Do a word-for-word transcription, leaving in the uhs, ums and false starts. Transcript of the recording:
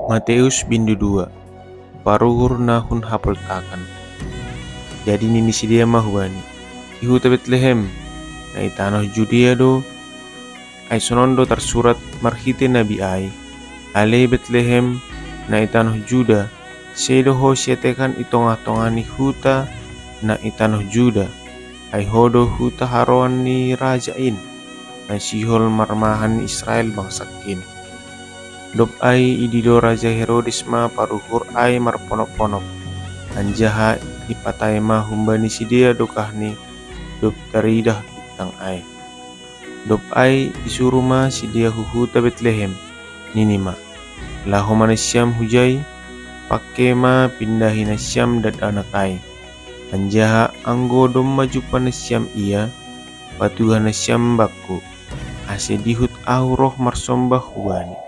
Mateus bindu dua. Paruhur na hun hapoltakan. Jadi nini sidea ma hubani, "I huta Betlehem, na i tanoh Judea do, ai sonon do tarsurat marhite nabi ai: Ale Betlehem, na i tanoh Juda, sedo ho siatekan i tongah-tongah ni huta na i tanoh Juda, ai ho do huta haroan ni raja in, na sihol marmahan Israel bangsangkin." Dob ai idido raja Herodes ma paruhur ai marponop-ponop, anjaha ipatae ma humbani sidea dokahni dob taridah bintang ai. Dob ai isuru ma sidea hu huta Betlehem, nini ma: "Laho ma nasiam hujai, pangke ma pindahi nasiam dakdanak ai. Anjaha anggo domma jumpa nasiam ia, patugah nasiam bangku, ase dihut ahu roh marsombah hubani."